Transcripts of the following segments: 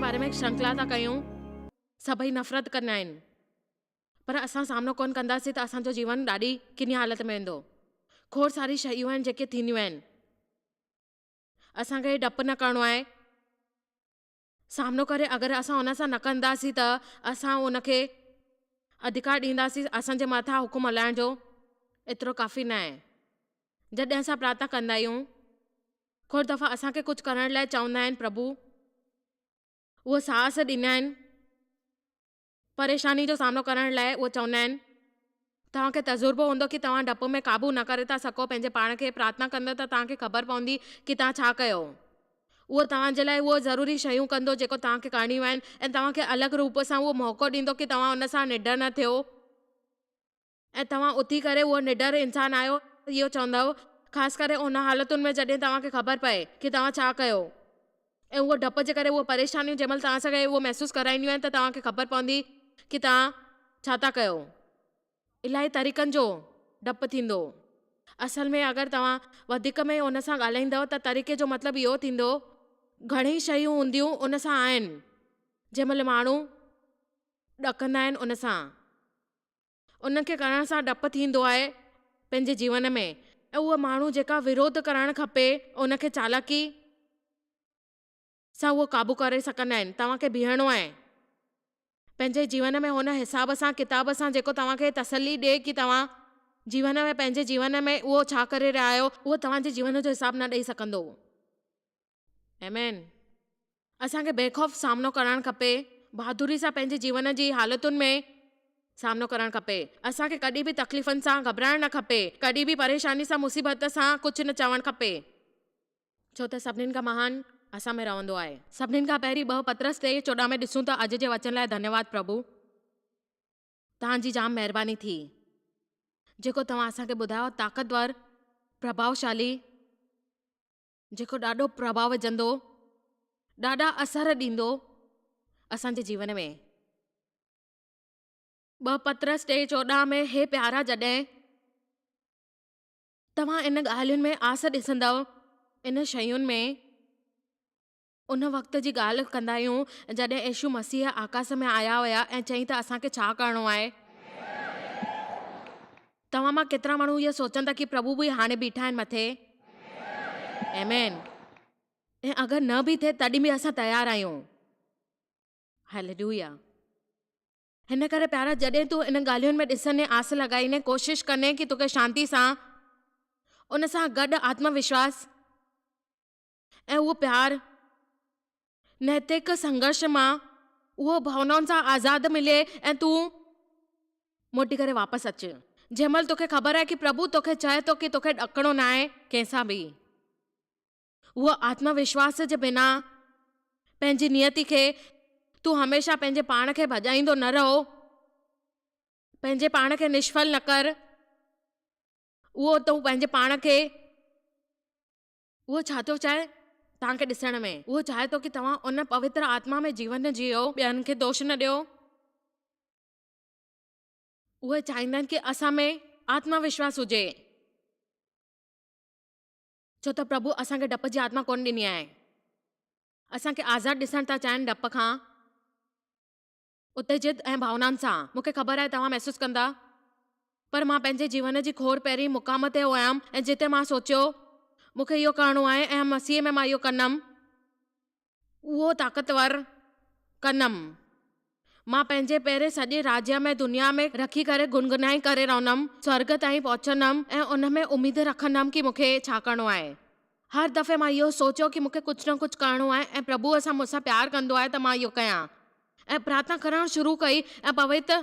باري ۾ شرنکلا ٿا ڪيون. سڀئي نفرت ڪندا آهن. پر اسان سامنو ڪونه ڪنداسين ته اسان جو جيون ڏاڍي ڪني حالت ۾ ويندو. کوڙ ساري شيون آهن جيڪي ٿينديون آهن. اسان کي ڊپ نه ڪرڻو آهي. سامنو ڪري اگر اسان ان سان نه ڪنداسين ته اسان ان کي اڌڪار ڏينداسين اسان جي مٿان حڪم هلائڻ جو ايترو ڪافي نه آهي. جڏهن اسان پرارٿنا ڪندا آهيون کوڙ دفعا اسان کي ڪجهه ڪرڻ لاء چوندا آهن پرڀو اهو ساهس ڏيندا آهن پريشاني جو سامنو ڪرڻ لاء اهو چوندا آهن توهان کي تجربو هوندو ڪي توهان ڊپ ۾ قابو نه ڪري ٿا سگهو پنهنجي پاڻ کي پرارٿنا ڪندو ته توهان کي خبر پوندي ڪي توهان ڇا ڪيو اهو توهان جي لاء اهو ضروري شيون ڪندو جيڪو توهان کي ڪرڻيون آهن ۽ توهان کي الڳ روپ سان اهو موقعو ڏيندو ڪي توهان ان سان نڊر نه ٿيو ۽ توهان اٿي ڪري اهو نڊر انسان آهيو اهو چوندؤ، خاص ڪري ان حالتن ۾ جڏهن توهان کي خبر پئي ڪي توهان ڇا ڪيو ۽ اهو ڊپ جي ڪري اهو پريشانيون جنهن مهل توهان سان اهو محسوس ڪرائينديون آهن ته توهان کي خبر پوندي ڪي توهان ڇا ٿا ڪيو. الاهي طريقن جو ڊپ ٿيندو. اصل ۾ اگر توهان وڌيڪ ۾ ان سان ڳالهائيندؤ ته طريقي جو مطلب اهو ٿيندو گهڻيئي شيون هونديون ان سان آهن جنهن مهل ماڻهو ڏڪندا آهن ان سان. ان کي ڪرڻ سان ڊپ ٿيندو آهي پنهنجي جيون ۾ ۽ اهي ماڻهو جيڪا وروڌ ڪرڻ کپي ان کي چالاڪي سان اهو قابو ڪري سگهندا آهن توهان کي بيهڻو آهي پنهنجي جيون ۾ هن حساب سان ڪتاب سان جيڪو توهان کي تسلي ڏي ڪي توهان جيون ۾ پنهنجي جيون ۾ اهو ڇا ڪري رهيا آهيو اهو توهان جي جيون جو حساب نه ڏئي سگهندو. آمين. اسان کي بي خوف سامنو ڪرڻ کپي. بهادري سان پنهنجي جيون جي حالتن ۾ سامنو ڪرڻ کپي. اسان کي ڪڏهن به تڪليفن سان گهٻرائڻ نه کپي. ڪڏهن به پريشاني سان مصيبت سان ڪجهه نه چوڻ کپي. ڇو ته سڀنين کان مهان اسان ۾ رهندو آهي. سڀنين کان پهرين 2 پطرس 3:14 ۾ ڏسون ته اڄ جي وچن لاء ڌنيواد پرڀو. توهان جي جام مهرباني ٿي جيڪو توهان اسان کي ٻڌايو طاقتور پرڀاوشالي. جيڪو ڏاڍو پرڀاء وجهندو، ڏاڍا اثر ڏيندو اسان جي جيون ۾. 2 پطرس 3:14 ۾ هي پيارا جڏهن توهان ان ڳالهين ۾ آس ڏسندؤ، ان شين ۾، ان وقت جي ڳالهه ڪندا آهيون جڏهن يسوع مسيح آڪاس ۾ آيا هيا ۽ چيائين ته اسان کي ڇا ڪرڻو آهي؟ توهان مان ڪيترا ماڻهو اهو سوچن ٿا ڪي پرڀو به هاڻي بيٺا آهن مٿي؟ آمين. ۽ اگر نه به ٿئي تڏهن به اسان تيار آهيون. هليلويا. هن ڪري پيارا جڏهن تون انهن ڳالهين ۾ ڏسندين آس لڳائيندين ڪوشش ڪندين ڪي توکي شانتي سان ان سان گڏ آتم وشواس ۽ اهو پيار نيتڪ سنگهرش مان اهو ڀاونائن سان آزاد ملي ۽ تون موٽي ڪري واپس اچ. جنهن مهل توکي خبر آهي ڪي پرڀو توکي چئي ٿو ڪي توکي ڏڪڻو ناهي ڪنهن سان به. اهو آتم وشواس جي بنا پنهنجي نيتي کي تون هميشه پنهنجي پاڻ کي ڀڄائيندو نه رهو. پنهنجي پاڻ کي نشڦل نه ڪر. اهو تون پنهنجي پاڻ کي. اهو ڇا ٿو چاهي توهان کي ڏسڻ ۾؟ اهو چاهي ٿو ڪي توهان ان پوتر آتما ۾ جيون جيئو، ٻين کي دوش نه ڏيو. اهي چاهيندا آهن ڪي اسان ۾ آتما وشواس هجي، ڇو ته پرڀو اسان کي ڊپ جي آتما ڪونه ڏني آهي. اسان کي آزاد ڏسڻ ٿا چاهين ڊپ کان. اتيجت ۽ ڀاونائن سان. مون کي خبر آهي توهان محسوس ڪندا. پر مان پنهنجي جيون جي کوڙ پهرين مقام تي هيم ۽ جتي مان سوچيو، مون کي اهو ڪرڻو آهي ۽ مسيح ۾ مان اهو ڪندم. اهو طاقتور ڪندم. مان پنهنجي پهرين سڄي راجيه ۾ دنيا ۾ رکي ڪري گنگنائي ڪري رهندم، سورڳ تائين پهچندم ۽ ان ۾ اميد رکندم ڪي مون کي ڇا ڪرڻو آهي. هر دفعي مان اهو سوچيو ڪي مون کي ڪجهه نه ڪجهه ڪرڻو آهي ۽ پرڀوء سان مون سان پيار ڪندو آهي ته مان اهو ڪيان ۽ پرارٿنا ڪرڻ شروع ڪئي ۽ پوتر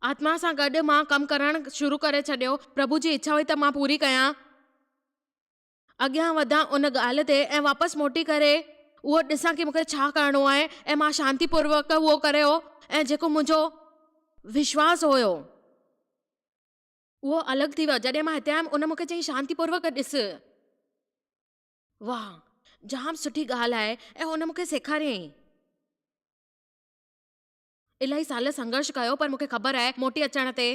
آتما سان گڏ مان ڪم ڪرڻ شروع ڪري ڇڏيو. پرڀو جي اڇا هئي ته مان پوري ڪيان. اڳيان وڌان ان ڳالهه تي ۽ واپس موٽي ڪري اهو ڏسان ڪي مون کي ڇا ڪرڻو آهي ۽ مان شانتي پوروڪ اهو ڪريو ۽ جيڪو منهنجو وشواس هيو. اهو الڳ ٿي ويو. جڏهن مان هتي آيم، ان مون کي چيائين، شانتي پوروڪ ڏس. واهه، جام سٺي ڳالهه آهي ۽ ان مون کي سيکاريائين. الاهي سال سنگهرش ڪيو پر مون کي خبر آهي موٽي اچڻ تي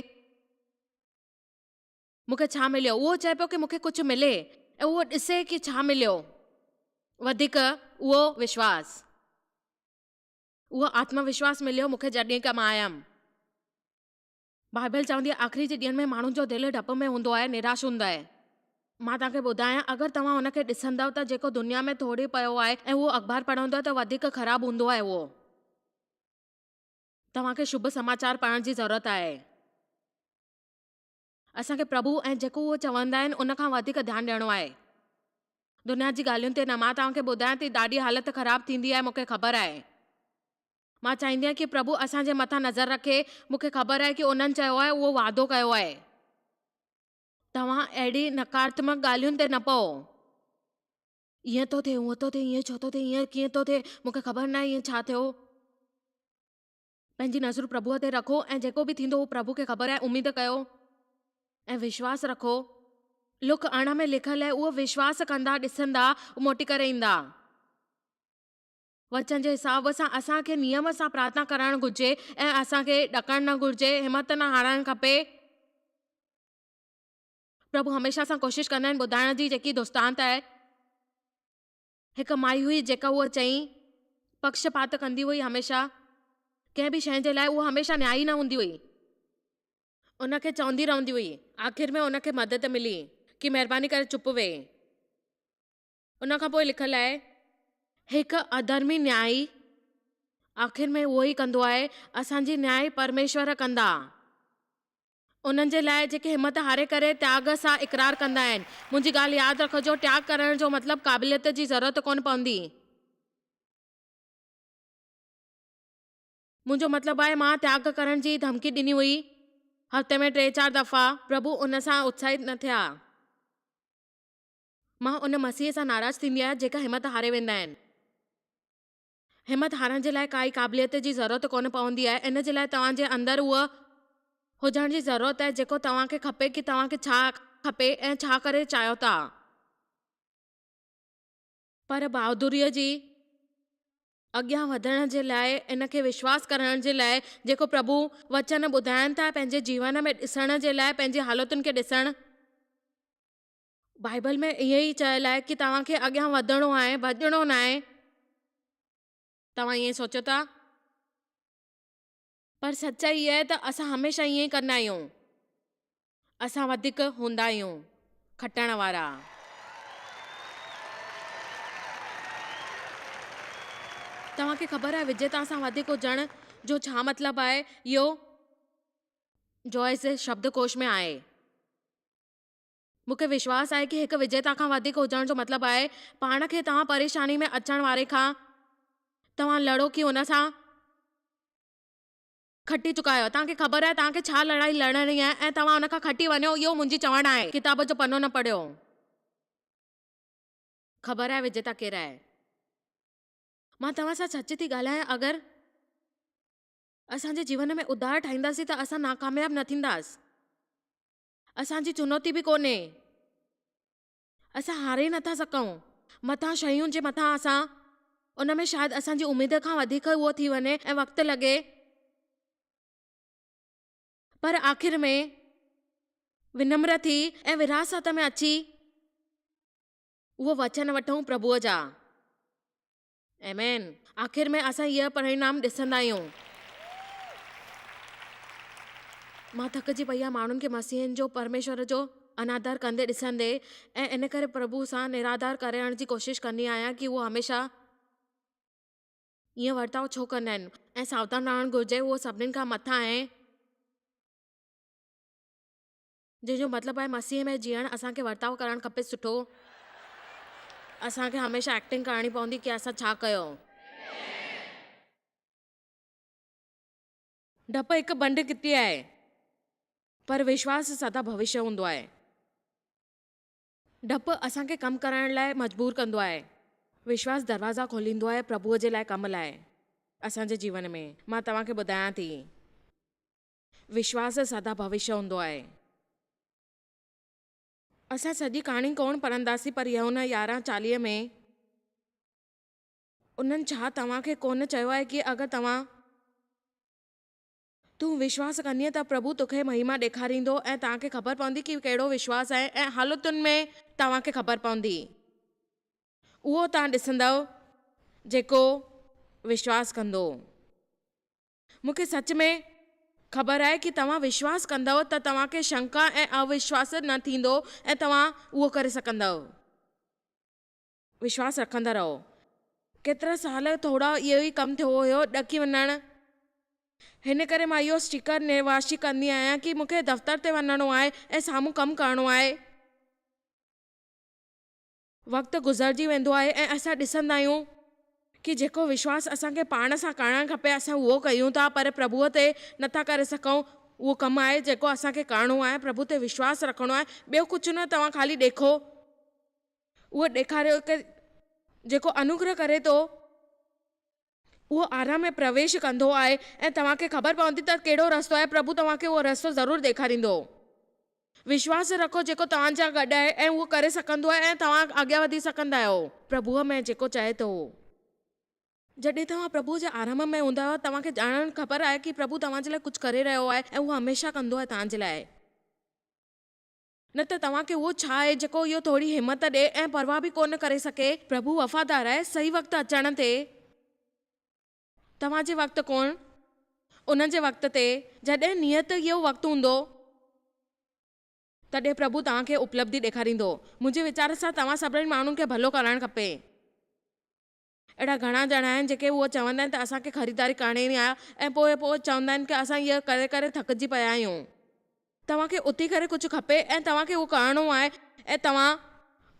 مون کي ڇا مليو. اهو چئي پيو ڪي مون کي ڪجهه ملي ۽ اهو ڏسي ڪي ڇا مليو. وڌيڪ اهو وشواس. اهو آتم وشواس مليو مون کي جڏهن ڪه مان آيم. بائبل چوندي آهي آخري جي ڏينهن ۾ ماڻهن جو دل ڊپ ۾ هوندو آهي، نراش هوندو آهي. مان توهان کي ٻڌايان اگر توهان ان کي ڏسندؤ ته جيڪو دنيا ۾ ٿوري پيو آهي ۽ اهو اخبار پڙهندو آهي ته وڌيڪ خراب هوندو آهي اهو. توهان کي شڀ سماچار پڙهڻ جي ضرورت آهي. اسان کي پرڀو ۽ جيڪو اهو چوندا آهن ان کان وڌيڪ ڌيان ڏيڻو آهي. دنيا جي ڳالهين تي نه. مان توهان کي ٻڌايان ٿي ڏاڍي حالت خراب ٿيندي آهي مون کي خبر آهي. مان چاهيندي آهيان ڪي پرڀو اسان جي مٿان نظر رکي. مون کي خبر آهي ڪي انهن چيو آهي اهو وعدو ڪيو آهي. توهان اهڙي نڪارتمڪ ڳالهين تي نه پئو. ائين ٿو ٿئي هونئن ٿو ٿئي ائين ڇو ٿو ٿئي ائين ڪيئن ٿو ٿئي مون کي خبر ناهي ائين ڇا ٿيو. پنهنجي نظرون پرڀوء تي رکو ۽ جيڪو به ٿيندو اهو پرڀو کي خبر آهي اميد ڪيو ۽ وشواس رکو. لک 18 ۾ لکيل آهي اهو وشواس ڪندا ڏسندا موٽي ڪري ايندا. وچن جي حساب سان اسان کي نيم سان پرارٿنا ڪرڻ گهرجي ۽ اسان کي ڏڪڻ نه گهرجي همت نه هارائڻ کپي. پرڀو هميشه سان ڪوشش ڪندا آهن ٻڌائڻ جي جيڪي دوستانت آهي. هڪ مائي هئي جيڪا اهو چئي پڪش پات ڪندي هئي هميشه ڪنهن به شيء جي لاء اهو هميشه نيائي نه هوندي هئي ان کي چوندي رهندي هئي آخر ۾ ان کي مدد ملي ڪي مهرباني ڪري چپ ويهه ان کان پوء لکيل آهي هڪ اڌرمي نيائي آخر ۾ اهو ئي ڪندو آهي اسان جي نيائي پرميشور ڪندا. انهن جي لاء جيڪي همت هاري ڪري تياڳ سان اقرار ڪندا آهن. منهنجي ڳالهه ياد رکجو، تياڳ ڪرڻ جو مطلب قابليت جي ضرورت ڪونه پوندي. منهنجو مطلب آهي مان تياڳ ڪرڻ جي ڌمڪي ڏني هئي، هفتي ۾ ٽي چار دفعا. پرڀو ان سان اتساهت نه ٿيا. مان ان مسيح سان ناراض ٿيندي آهيان جيڪا همت هاري ويندا آهن. همت هارڻ جي لاء ڪائي قابليت جي ضرورت ڪونه پوندي آهي، ان جي لاء توهان جي اندر اهو هجڻ جي ضرورت آهي جيڪو توهان کي کپي ڪي توهان کي ڇا کپي ۽ ڇا ڪري چاهيو ٿا. پر بهادريء جي اڳيان وڌڻ جي لاء ان کي وشواس ڪرڻ جي لاء جيڪو پرڀو وچن ٻڌائن ٿا پنهنجي جيون ۾ ڏسڻ جي لاء پنهنجي حالتن کي ڏسڻ بائيبل ۾ ائين ئي چيل آهي ڪي توهان کي اڳيان وڌڻو آهي ڀڄڻو ناهي. توهان ائين سوچيو ٿا؟ پر سچائي اها آهي ته اسان هميشه ائين ئي ڪندا آهيون. اسان وڌيڪ هوندا آهيون کٽڻ وارا. توهان کي خبر آهي وجيتا سان وڌيڪ هجڻ جو ڇا مطلب آهي؟ اهو جوائس جي شبد ڪوش ۾ آهي. مون کي وشواس آهي ڪي هڪ وجيتا کان وڌيڪ هجڻ جو مطلب آهي پاڻ کي توهان پريشاني ۾ اچڻ واري کان توهان لڙو ڪي ان سان کٽي چڪا آهيو توهان کي خبر آهي توهان کي ڇا لڙائي لڙڻي آهي ۽ توهان ان کان کٽي وڃو اهو منهنجي چوڻ آهي ڪتاب جو پنو نه پڙهيو خبر آهي وجيتا ڪير آهي مان توهان سان سچ ٿي ڳالهايان اگر اسان جي جيون ۾ اڌار ٺاهينداسين ته اسان ناڪامياب نه ٿينداس. اسان جي چنوتي به ڪونهي. اسان هاري نٿا سگهون. مٿان شيون جي مٿان اسان ان ۾ شايد اسان جي اميد کان وڌيڪ اهو ٿي وڃي ۽ وقت لڳي پر آخر ۾ ونمر ٿي ۽ وراثت ۾ اچي اهو وچن وٺون پرڀوء جا. آمين. آخر ۾ اسان اهي پرڻام ڏسندا آهيون. مان ٿڪجي پئي آهيان ماڻهن کي مسيحين جو پرميشور جو انادر ڪندي ڏسندي ۽ ان ڪري پرڀو سان نرادار ڪرڻ جي ڪوشش ڪندي آهيان ڪي اهو هميشه ائين ورتاء ڇو ڪندا آهن ۽ ساوڌان رهڻ گهرجي اهو سڀنين کان مٿان آهي. جنهن جو مطلب آهي مسيح ۾ جيئڻ اسان کي ورتاء ڪرڻ کپي سٺو. اسان کي هميشه ايڪٽنگ ڪرڻي پوندي ڪي اسان ڇا ڪيو. ڊپ هڪ بنڊ ڪتي آهي پر وشواس سدا ڀوشيه هوندو آهي. ڊپ اسان کي ڪم ڪرڻ لاء مجبور ڪندو آهي. وشواس دروازا کوليندو آهي پرڀوء جي لاء ڪم لاء اسان جي جيون ۾. مان توهان کي ٻڌايان ٿي. وشواس سدا ڀوشيه هوندو آهي. اسان سڄي ڪهاڻي ڪونه پڙهنداسين پر يوحنا 11:40 ۾ انهن ڇا توهان کي ڪونه چيو آهي ڪي اگر توهان تون وشواس ڪندينء ته پرڀو توکي مهما ڏيکاريندو ۽ توهان کي خبر پوندي ڪي ڪهڙو وشواس آهي ۽ حالتن ۾ توهان کي خبر پوندي اهو توهان ڏسندؤ جيڪو وشواس ڪندو. مون کي سچ ۾ خبر آهي ڪي توهان وشواس ڪندؤ ته توهان کي شنڪا ۽ اوشواس نه ٿيندو ۽ توهان اهو ڪري سگهندؤ. وشواس رکندا رهو. ڪيترا سال ٿورا اهو ئي ڪم ٿيو هيو ڏڪي وڃڻ. هن ڪري مان اهو اسٽيڪر نرواشي ڪندي آهيان ڪي مون کي دفتر تي وڃڻو آهي ۽ سامهون ڪم ڪرڻو آهي. وقت گذرجي ويندو آهي ۽ اسان ڏسندا آهيون ڪي جيڪو وشواس اسان کي پاڻ سان ڪرڻ کپي اسان اهو ڪيون ٿا پر پرڀوء تي نٿا ڪري سگهون اهو ڪم آهي جيڪو اسان کي ڪرڻو آهي پرڀو تي وشواس رکڻو آهي ٻيو ڪجهه نه توهان خالي ڏيکو اهو ڏيکاريو ڪي جيڪو انوگره ڪري ٿو اهو آرام ۾ پرويش ڪندو آهي ۽ توهان کي خبر پوندي ته ڪهڙو رستو آهي پرڀو توهان کي اهو رستو ضرور ڏيکاريندو. وشواس رکو جيڪو توهان جا گڏ آهي ۽ اهو ڪري سگهندو آهي ۽ توهان اڳيان وڌي سگهندا آهيو. پرڀوء ۾ جيڪو چاهي ٿو. جڏهن توهان پرڀوء جي آرام ۾ هوندا آهيو، توهان کي ڄاڻڻ خبر آهي ڪي پرڀو توهان جي لاء ڪجهه ڪري رهيو آهي ۽ اهو هميشه ڪندو آهي توهان جي لاء. نه ته توهان کي اهو ڇا آهي جيڪو اهو ٿوري همت ڏئي ۽ پرواهه به ڪونه ڪري سگهي. پرڀو وفادار آهي، صحيح وقت اچڻ تي. توهان جي وقت ڪونه، انهن جي وقت تي. جڏهن نيت اهو وقت هوندو، تڏهن پرڀو توهان کي اپلبڌي ڏيکاريندو. منهنجي ويچار سان توهان سڀني ماڻهن کي ڀلو ڪرڻ کپي. اهڙا گهڻا ڄڻا آهن جيڪي اهو چوندا آهن ته اسان کي خريداري ڪرڻي آهي ۽ پوء پوء چوندا آهن ڪه اسان اهو ڪري ڪري ٿڪجي پيا آهيون. توهان کي اٿي ڪري ڪجهه کپي ۽ توهان کي اهو ڪرڻو آهي ۽ توهان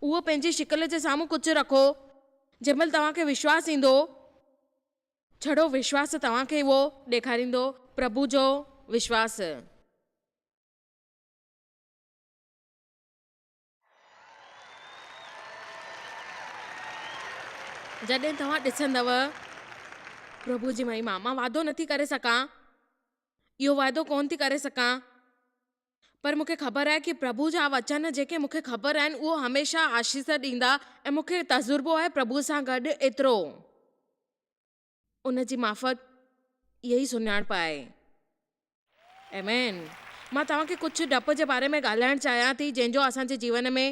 اهو پنهنجي شڪل جي سامهون ڪجهه رکو جنهن مهل توهان کي وشواس ايندو. ڇڙو وشواس توهان کي اهو ڏيکاريندو، پرڀو جو وشواس. جڏهن توهان ڏسندؤ پرڀو جي مهما، مان وعدو نٿي ڪري سگهان، اهو وعدو ڪونه ٿي ڪري سگهان، پر مون کي خبر آهي ڪي پرڀو جا وچن جيڪي مون کي خبر آهن اهو هميشه آشيش ڏيندا ۽ مون کي تجربو آهي پرڀو سان گڏ ايترو ان جي معرفت اها ئي سڃاڻپ آهي. آمين. مان توهان کي ڪجهه ڊپ جي باري ۾ ڳالهائڻ چاهيان ٿي جنهن جو اسان جي جيون ۾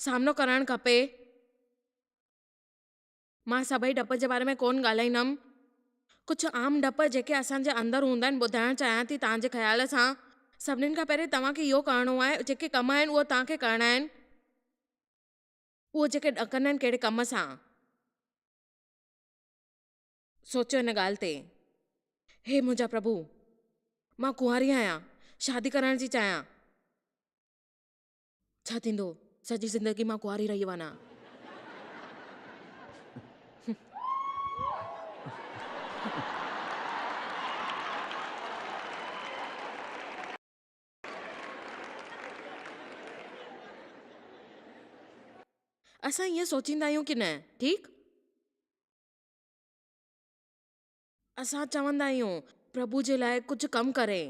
سامنو ڪرڻ کپي. مان سڀئي ڊپ جي باري ۾ ڪونه ڳالهائيندم. ڪجهه عام ڊپ جيڪي اسان جي اندر هوندا آهن ٻڌائڻ چاهيان ٿي توهان جي خيال سان. سڀنين کان پهرين توهان کي اهو ڪرڻو آهي جيڪي ڪم آهن اهو توهان کي ڪرڻا آهن. اهو جيڪي ڏڪندا آهن ڪهڙي ڪم سان. سوچيو ان ڳالهه تي. هي منهنجا پرڀو! مان ڪنواري آهيان، شادي ڪرڻ ٿي چاهيان. ڇا ٿيندو سڄي زندگي مان ڪنواري رهي وڃان. اسان ائين سوچيندا آهيون ڪي نه ٺيڪ؟ اسان چوندا آهيون پرڀو جي لاء ڪجهه ڪم ڪري.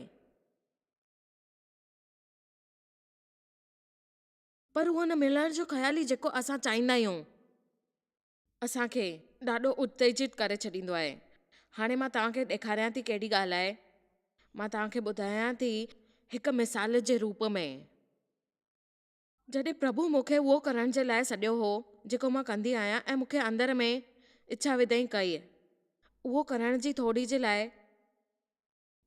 پر اهو نه ملڻ جو خيال ئي جيڪو اسان چاهيندا آهيون، اسان کي ڏاڍو اتيجت ڪري ڇڏيندو آهي. هاڻي مان توهان کي ڏيکاريان ٿي ڪهڙي ڳالهه آهي. مان توهان کي ٻڌايان ٿي هڪ مثال جي روپ ۾. جڏهن پرڀو مون کي اهو ڪرڻ جي لاء سڏيو هو، جيڪو مان ڪندي آهيان ۽ مون کي اندر ۾ اڇا وڌائين ڪئي اهو ڪرڻ جي ٿوري جي لاء،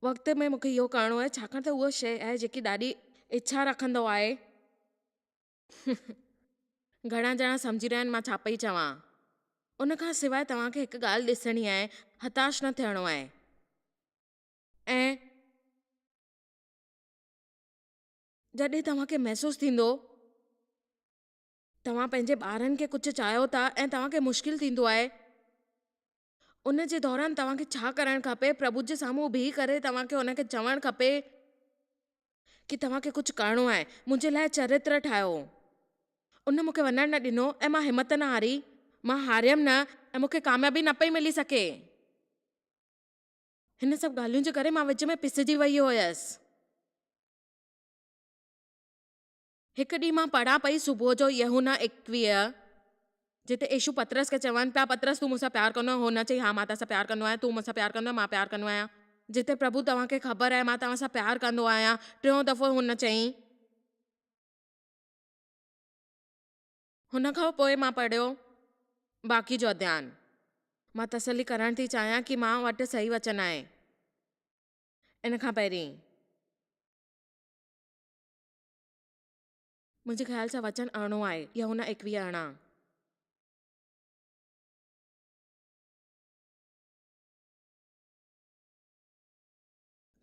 وقت ۾ مون کي اهو ڪرڻو آهي ڇاڪاڻ ته اها شيء آهي جيڪي ڏاڍي اڇا رکندو آهي. گهڻا ڄڻا سمجهي رهيا آهن مان ڇا پئي چوان. ان کان سواء توهان کي هڪ ڳالهه ڏسڻي آهي هتاش نه ٿيڻو آهي ۽ جڏهن توهان کي محسوس ٿيندو توهان پنهنجي ٻارن کي ڪجهه چاهيو ٿا ۽ توهان کي مشڪل ٿيندو آهي ان جي دوران توهان کي ڇا ڪرڻ کپي؟ پرڀو جي سامهون بيهي ڪري توهان کي ان کي چوڻ کپي ڪي توهان کي ڪجهه ڪرڻو آهي، منهنجي لاء چرتر ٺاهيو. ان مون کي وڃڻ نه ڏنو ۽ مان همت نه هاري. مان هاريم نه ۽ مون کي ڪاميابي نه پئي ملي سگهي. هن سڀ ڳالهين جي ڪري مان وچ ۾ پسجي وئي هيس. هڪ ڏينهن مان پڙهان پئي صبح جو يوحنا 21، جتي يسوع پطرس کي چون پيا، پطرس تون مون سان پيار ڪندو آهين؟ هن چئي، ها مان تو سان پيار ڪندو آهيان، تون مون سان پيار ڪندو آهين؟ مان پيار ڪندو آهيان. جتي پرڀو توهان کي خبر آهي مان توهان سان پيار ڪندو آهيان. ٽيون دفعو هن چئي. هن کان پوء مان پڙهيو باقي جو اڌيان. مان تسلي ڪرڻ ٿي چاهيان ڪي مان وٽ صحيح وچن آهي. ان کان پهرين. منهنجي خيال سان وچن ارڙهون آهي، يوحنا 21 18.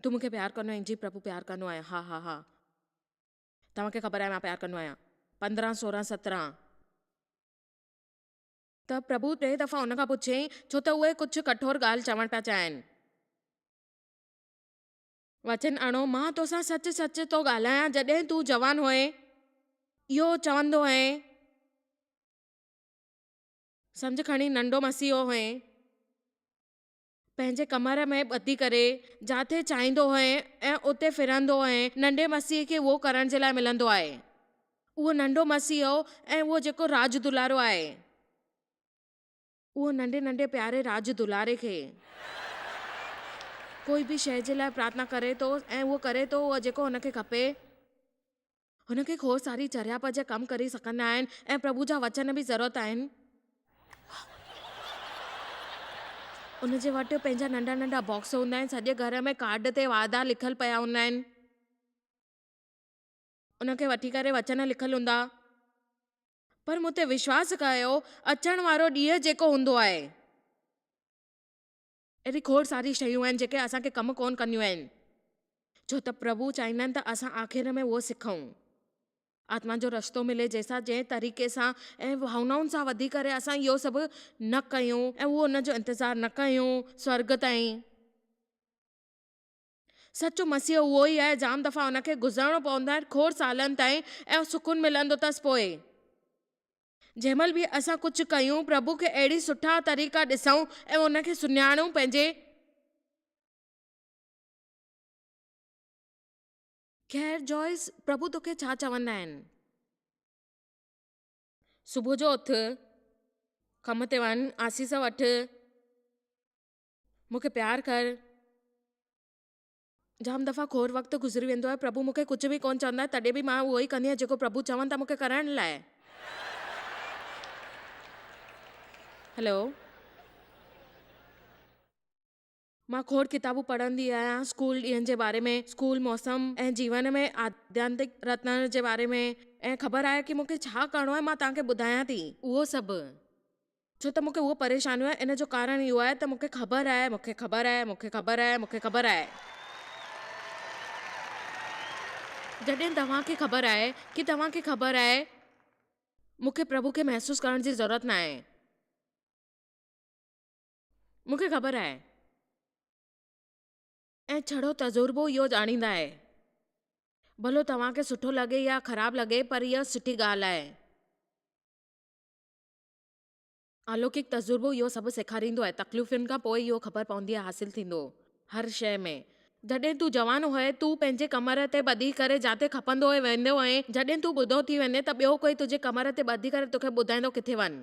تون مون کي پيار ڪندو آهين؟ جي پرڀو پيار ڪندو آهيان. ها ها ها. توهان کي خبر آهي مان پيار ڪندو آهيان. 15 16 17. ته پرڀو ٽي دفعا ان کان پڇيائين، ڇو ته اهي ڪجهه ڪٺور ڳالهه چوڻ پيا چاهين. وچن اڻو، مان توسان سچ سچ ٿو ڳالهايان، جڏهن تون جوان هئين، اهو چوندو هئين. سمجهه کڻي ننڍو مسيحو هئين. پنهنجي ڪمر ۾ ٻڌي ڪري جاٿي چاهيندو هئين ۽ اتي ڦرندو هئين. ننڍي مسيح کي اهو ڪرڻ جي لاء ملندو آهي. اهو ننڍو مسيحو ۽ اهو جيڪو راڄ دلارو آهي. اهو ننڍي ننڍي پياري راڄ دلاري کي. ڪوئي به شيء جي لاء پرارٿنا ڪري ٿو ۽ اهو ڪري ٿو اهو جيڪو هن کي کپي. هن کي کوڙ ساري چريائپ جا ڪم ڪري سگهندا آهن ۽ پرڀو جا وچن به ضرورت آهن. ان جي وٽ پنهنجا ننڍا ننڍا باڪس هوندا آهن، سڄي گهر ۾ ڪارڊ تي وعدا لکيل پيا هوندا آهن. ان کي وٺي ڪري وچن لکيل هوندا. پر مون تي وشواس ڪيو، اچڻ وارو ڏينهن جيڪو هوندو آهي. اهڙي کوڙ ساري شيون آهن جيڪي اسان کي ڪم ڪونه ڪنديون آهن، ڇو ته پرڀو چاهيندا آهن ته اسان آخر ۾ اهو سکون. آتما جو رستو ملي جنهن سان جنهن طريقي سان ۽ ڀاونائن سان وڌي ڪري اسان اهو سڀ نه ڪيون ۽ اهو ان جو انتظار نه ڪيون سورڳ تائين. سچو مسيح اهو ئي آهي جام دفعا ان کي گذرڻو پوندو آهي کوڙ سالن تائين ۽ سڪون ملندو اٿس پوء. جنهن مهل به اسان ڪجهه ڪيون، پرڀو کي اهڙي سٺا طريقا ڏسون ۽ ان کي سڃاڻون پنهنجي. خير جوائس، پرڀو توکي ڇا چوندا آهن؟ صبح جو اٿ، ڪم تي وڃ، آسيس وٺ، مون کي پيار ڪر. جام دفعا کوڙ وقت گذري ويندو آهي پرڀو مون کي ڪجهه به ڪونه چوندا آهن تڏهن به مان اهو ئي ڪندي آهيان جيڪو پرڀو چون ٿا مون کي ڪرڻ لاء. هلو. مان کوڙ ڪتابون پڙهندي آهيان اسڪول ڏينهن جي باري ۾ اسڪول موسم ۽ جيون ۾ آڌياتمڪ رتن جي باري ۾ ۽ خبر آهي ڪي مون کي ڇا ڪرڻو آهي مان توهان کي ٻڌايان ٿي اهو سڀ. ڇو ته مون کي اهو پريشانيون آهي، ان جو ڪارڻ اهو آهي ته مون کي خبر آهي، مون کي خبر آهي، مون کي خبر آهي، مون کي خبر آهي. جڏهن توهان کي خبر آهي ڪي توهان کي خبر آهي، مون کي پرڀو کي محسوس ڪرڻ جي ضرورت ناهي. مون کي خبر آهي. ۽ ڇڙو تجربو اهو ڄاڻيندا آهي. ڀلو توهان کي سٺو لڳي يا خراب لڳي پر اها سٺي ڳالهه آهي. الوڪڪ تجربو اهو سڀ سيکاريندو آهي. تڪليفن کان پوء اهو خبر پوندي آهي حاصل ٿيندو هر شيء ۾. جڏهن تون جوان هئين تون پنهنجي ڪمر تي ٻڌي ڪري جاتي کپندو هئين ويندو هئين. جڏهن تون ٻڌو ٿي ويندين ته ٻيو ڪوئي تنهنجي ڪمر تي ٻڌي ڪري توکي ٻڌائيندو ڪٿي وڃ.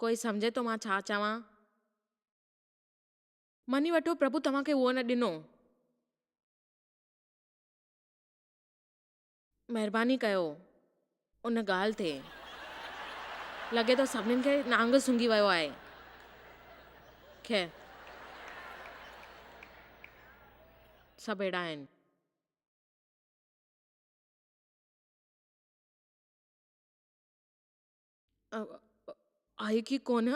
ڪوئي سمجهي ٿو مان ڇا چوان؟ مڃي وٺو پرڀو توهان کي اهو نه ڏنو. مهرباني ڪيو ان ڳالهه تي. لڳي ٿو سڀنين کي نانگ سونگهي ويو آهي. خير. سڀ اهڙا آهن. آهي ڪي ڪونه؟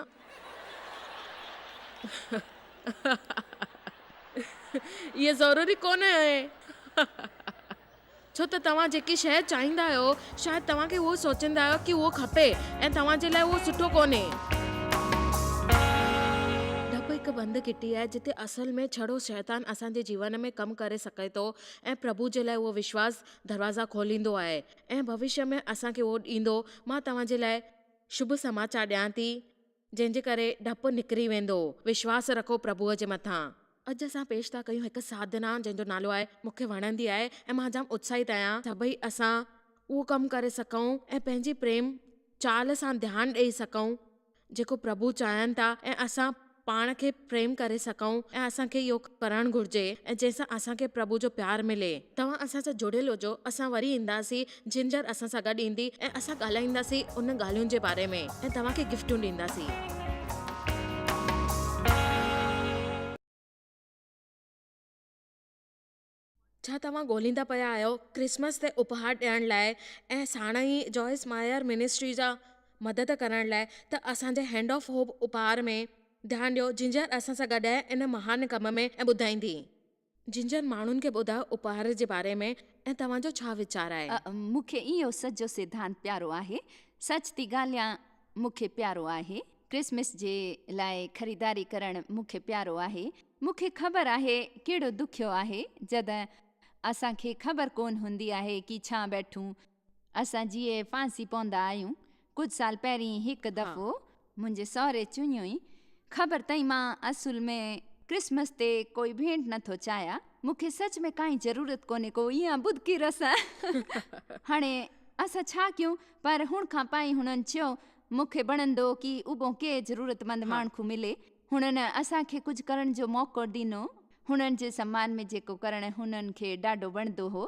اهي ضروري ڪونه آهي. ڇو ته توهان جيڪي شيء چاهيندا آهيو، شايد توهان کي اهو سوچيندا آهيو ڪي اهو کپي ۽ توهان جي لاء اهو سٺو ڪونهي. ڊپ هڪ بند گهٽي آهي جتي اصل ۾ ڇڙو شيطان اسان جي جيون ۾ ڪم ڪري سگهي ٿو ۽ پرڀو جي لاء اهو وشواس دروازا کوليندو آهي. ۽ ڀوشيه ۾ اسان کي اهو ڏيندو. مان توهان جي لاء شڀ سماچار ڏيان ٿي، جنهن جي ڪري ڊپ نڪري ويندو. وشواس رکو پرڀوء جي مٿان. اڄ اسان پيش ٿا ڪيون هڪ ساڌنا، جنهن جو نالو آهي، مون کي وڻندي آهي ۽ مان جام اتساهت آهيان. سڀئي اسان اهو ڪم ڪري سگهون ۽ پنهنجي پريم چال سان ڌيان ڏيئي سگهون. جيڪو پرڀو چاهين ٿا ۽ اسان پاڻ کي پريم ڪري سگهون ۽ اسان کي اهو ڪرڻ گهرجي ۽ جنهن سان اسان کي پرڀو جو پيار ملي. توهان اسان سان جڙيل هجو، اسان وري اينداسين، جنجر اسان سان گڏ ايندي ۽ اسان ڳالهائينداسين انهن ڳالهين جي باري ۾ ۽ توهان کي گفٽون ڏينداسين. ڇا توهان ڳولهيندا پيا آهيو ڪرسمس تي اپهار ڏيڻ لاء ۽ ساڻ ئي جوائس مائر منسٽري جا مدد ڪرڻ لاء ته اسان جي هينڊ آف هوپ اپهار ۾ ڌيان ڏيو جنجر اسان سان گڏ آهي ان مهان ڪم ۾ ۽ ٻڌائيندي. جنجر ماڻهن کي ٻڌايو اپهار جي باري ۾ ۽ توهان جو ڇا ويچار آهي. مون کي اهو سڄو سڌانت پيارو آهي. سچ ٿي ڳالهيان مون کي پيارو آهي. ڪرسمس جي لاء خريداري ڪرڻ مون کي پيارو آهي. مون کي خبر آهي ڪهڙو ڏکيو آهي جڏهن اسان کي خبر ڪونه هوندي آهي ڪي ڇا بيٺون اسان جيئي ڦاسي پوندا آهيون. ڪجهه سال پهرين هڪ دفعو منهنجي سهري چيائين خبر تئين مان اصل ۾ ڪرسمس تي ڪوئي ڀينٽ نٿو چاهيان مون کي سچ ۾ ڪائي ضرورت ڪونهي ڪو ايئن ٻڌڪي رسان هاڻي اسان ڇا ڪيون پر هن کان پائي هنن چيو مون کي بڻندو ڪي اڀو ڪي ضرورتمند ماڻکو ملي. هنن اسان کي ڪجهه ڪرڻ جو موقعو ڏنو. هنن جي سمان ۾ جيڪو ڪرڻ هنن کي ڏاڍو وڻندو هو.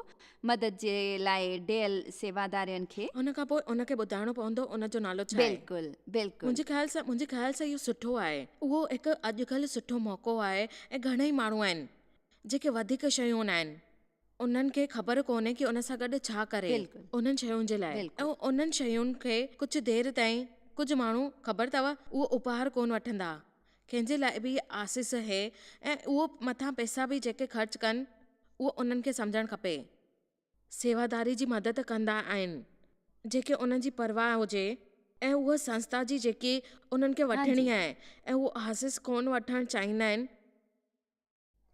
مدد جي لاء ڊيل سيوادارين کي. ان کان پوء ان کي ٻڌائڻو پوندو ان جو نالو ڇا آهي. بلڪل بلڪل. منهنجي خيال سان منهنجي خيال سان اهو سٺو آهي. اهو هڪ اڄڪلهه سٺو موقعو آهي ۽ گهڻئي ماڻهو آهن جيڪي وڌيڪ شيون آهن. انهن کي خبر ڪونهي ڪي ان سان گڏ ڇا ڪري انهن شين جي لاء ۽ انهن شين کي ڪجهه دير تائين ڪجهه ماڻهو خبر اٿو اهو اپهار ڪونه وٺندا ڪنهن جي لاء به آسيس اهي ۽ اهو مٿان پئسا به جيڪي خرچ ڪن اهو انهن کي سمجهڻ کپي سيواداري جي مدد ڪندا آهن جيڪي انهن جي پرواهه هجي ۽ اها سنسٿا جي جيڪي انهن کي وٺڻي آهي ۽ اهو آسيس ڪونه وٺڻ چاهيندا آهن.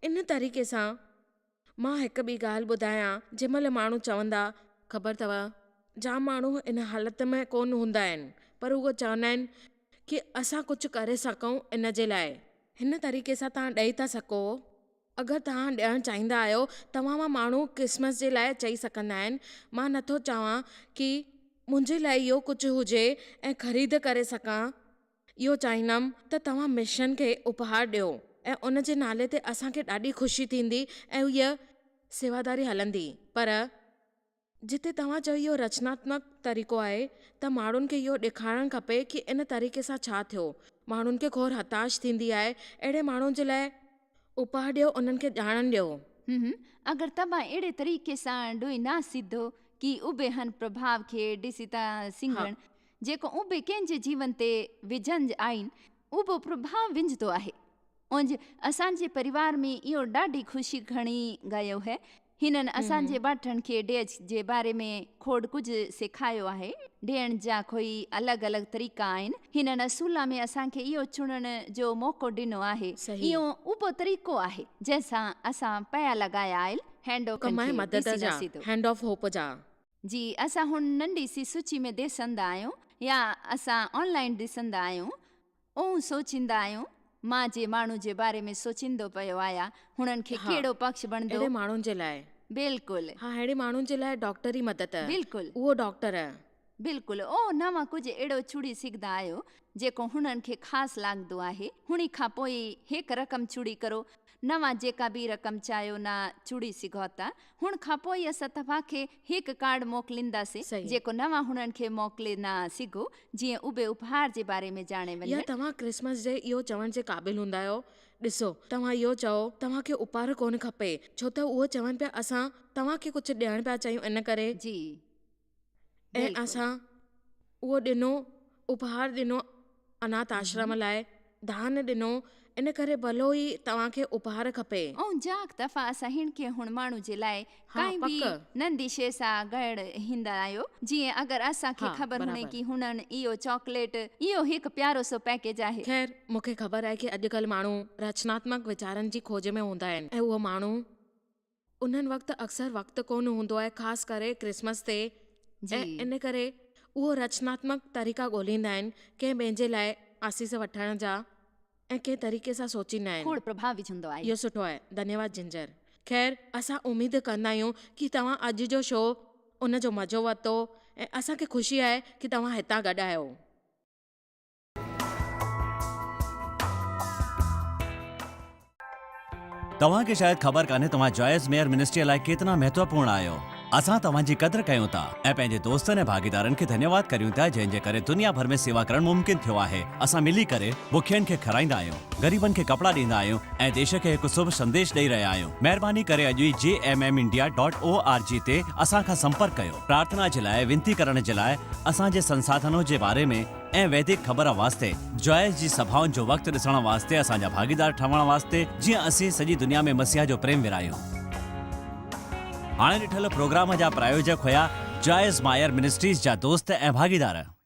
ان طريقي سان مان هڪ ٻي ڳالهه ٻڌايان، جنهن مهل ماڻهو چوندا، خبر اٿو، جام ماڻهو ان حالت ۾ ڪونه هوندا آهن، پر اهي چوندا آهن ڪي اسان ڪجهه ڪري سگهون ان جي لاء. هن طريقي سان توهان ڏئي ٿا سگهو. اگر توهان ڏيڻ چاهيندا آهيو، توهان مان ماڻهو ڪرسمس جي لاء چئي سگهندا آهن، مان نٿو چوان ڪي منهنجي لاء اهو ڪجهه هجي ۽ خريد ڪري سگهان. اهو چاهيندم ته توهان مشن کي اپهار ڏيو ۽ ان جي نالي تي اسان کي ڏاڍي خوشي ٿيندي ۽ هيء سيواداري هلندي. پر جتي توهان چيو اهو رچناتمڪ طريقو آهي ته ماڻهن کي اهو ڏيکارڻ کپي ڪي ان طريقي سان ڇا ٿيو. ماڻهن کي گهور هتاش ٿيندي آهي اهڙي ماڻهن جي لاء اپهار ڏيو انهن کي ڄاڻڻ ڏيو. اگر توهان اهڙي طريقي سان ڏوئي نه سڌو ڪي اڀي هن پرڀاو کي ڏسي ته سنگهڻ جيڪو اڀي ڪنهن جي جيون تي وجهنج آهن اهو پرڀاء وجهندو آهي. اونج اسان جي پريوار ۾ اهو ڏاڍي خوشي کڻي گيو هي. هنن اسان جي ٻاٽن کي ڊيج جي باري ۾ کوڙ ڪجهه سيکايو آهي. ڊيڻ جا ڪوئي الڳ الڳ طريقا آهن. هنن اصولا ۾ اسان کي اهو چڻڻ جو موقعو ڏنو آهي. اهو اهو طريقو آهي جنهن سان اسان پيا لڳايا آيل هينڊ اوڪن ڪم آهي کي مدد ڏسي جا نسيدو. هينڊ آف هوپ جا. جي اسان هن ننڍي سي سوچي ۾ ڏسندا آهيون يا اسان آن لائين ڏسندا آهيون اون سوچيندا آهيون مان جي ماڻهو جي باري ۾ سوچيندو پيو آهيان هنن کي ها ڪهڙو پڪش بڻندو. اهڙي ماڻهن جي لاء. بلڪل. ها اهڙي ماڻهن جي لاء ڊاڪٽري مدد. بلڪل. اهو ڊاڪٽر. بلڪل او نوان ڪجهه اهڙو چڙي سگهندا آهيو جيڪو هنن کي خاص لاڳندو آهي هڻي کان پوء هڪ رقم چڙي ڪرو نوان جيڪا به رقم چاهيو نا چڙي سگهو ٿا هن کان پوء اسان توهان کي هڪ ڪارڊ موڪلينداسين جيڪو نوان هنن کي موڪلي نا سگهو جيئن اهي اپهار جي باري ۾ ڄاڻي يا وڃن. توهان ڪرسمس جي اهو چوڻ جي قابل هوندا آهيو ڏسو توهان اهو چئو توهان کي اپهار ڪونه کپي ڇو ته اهو چون پيا اسان توهان کي ڪجهه ڏيڻ پيا چاهيون ان ڪري جي ۽ اسان اهو ڏنو، اپهار ڏنو اناٿ آشرم لاء، دان ڏنو، ان ڪري ڀلو ئي توهان کي اپهار کپي. ۽ جاڪ دفعا اسان هن کي هن ماڻهو جي لاء ها ڪائين به پڪ. نندي شيء سان گهڙ هيندا آهيو، جيئن اگر اسان کي ها خبر هڻي برابر. ڪي هنن اهو چاڪليٽ، اهو هڪ پيارو سو پيڪيج آهي. خير، مون کي خبر آهي ڪي اڄڪلهه ماڻهو رچناتمڪ ويچارن جي کوج ۾ هوندا آهن ۽ اهو ماڻهو. انهن وقت اڪثر وقت ڪونه هوندو آهي خاص ڪري ڪرسمس تي ۽ ان ڪري اهو رچناتمڪ طريقا ڳولهيندا آهن ڪنهن ٻئي جي لاء آسيس وٺڻ جا ۽ ڪنهن طريقي سان سوچيندا آهن. کوڙ پرڀاء وجهندو آهي. اهو سٺو آهي. ڌنيواد جنجر. خير اسان اميد ڪندا آهيون ڪي توهان اڄ جو شو ان جو مزو ورتو ۽ اسان کي خوشي آهي ڪي توهان هتان گڏ آهيو. توهان کي شايد خبر ڪانهي توهان جوائس ميئر منسٽريء لاء ڪيتنا مهتوپورڻ آهيو. اسان توهان جي قدر ڪيون ٿا ۽ پنهنجي دوستن ۽ ڀاڳيدارن کي ڌنيواد ڪريون ٿا جنهن جي ڪري دنيا ڀر ۾ سيوا ڪرڻ ممڪن ٿيو آهي. اسان ملي ڪري بکين کي کارائيندا آهيون، غريبن کي ڪپڙا ڏيندا آهيون ۽ ديش کي هڪ شڀ سنديش ڏئي رهيا آهيون. مهرباني ڪري اڄ ئي J M M India dot O R G تي اسان کان سمپرڪ ڪيو. پرارٿنا جي لاء وينتي ڪرڻ جي لاء اسان جي سنساڌنو جي باري ۾ ۽ ويدڪ خبر واسطي جوائس جي سڀائن جو وقت ڏسڻ واسطي اسان جا ڀاڳيدار ٺهڻ واسطي جيئن اسين سڄي دنيا ۾ مسيح جو پريم ورهايون. هاڻي ڏٺل پروگرام جا پرايوجڪ هيا جوائس مائر منسٽريز جا دوست ۽ ڀاڳيدار.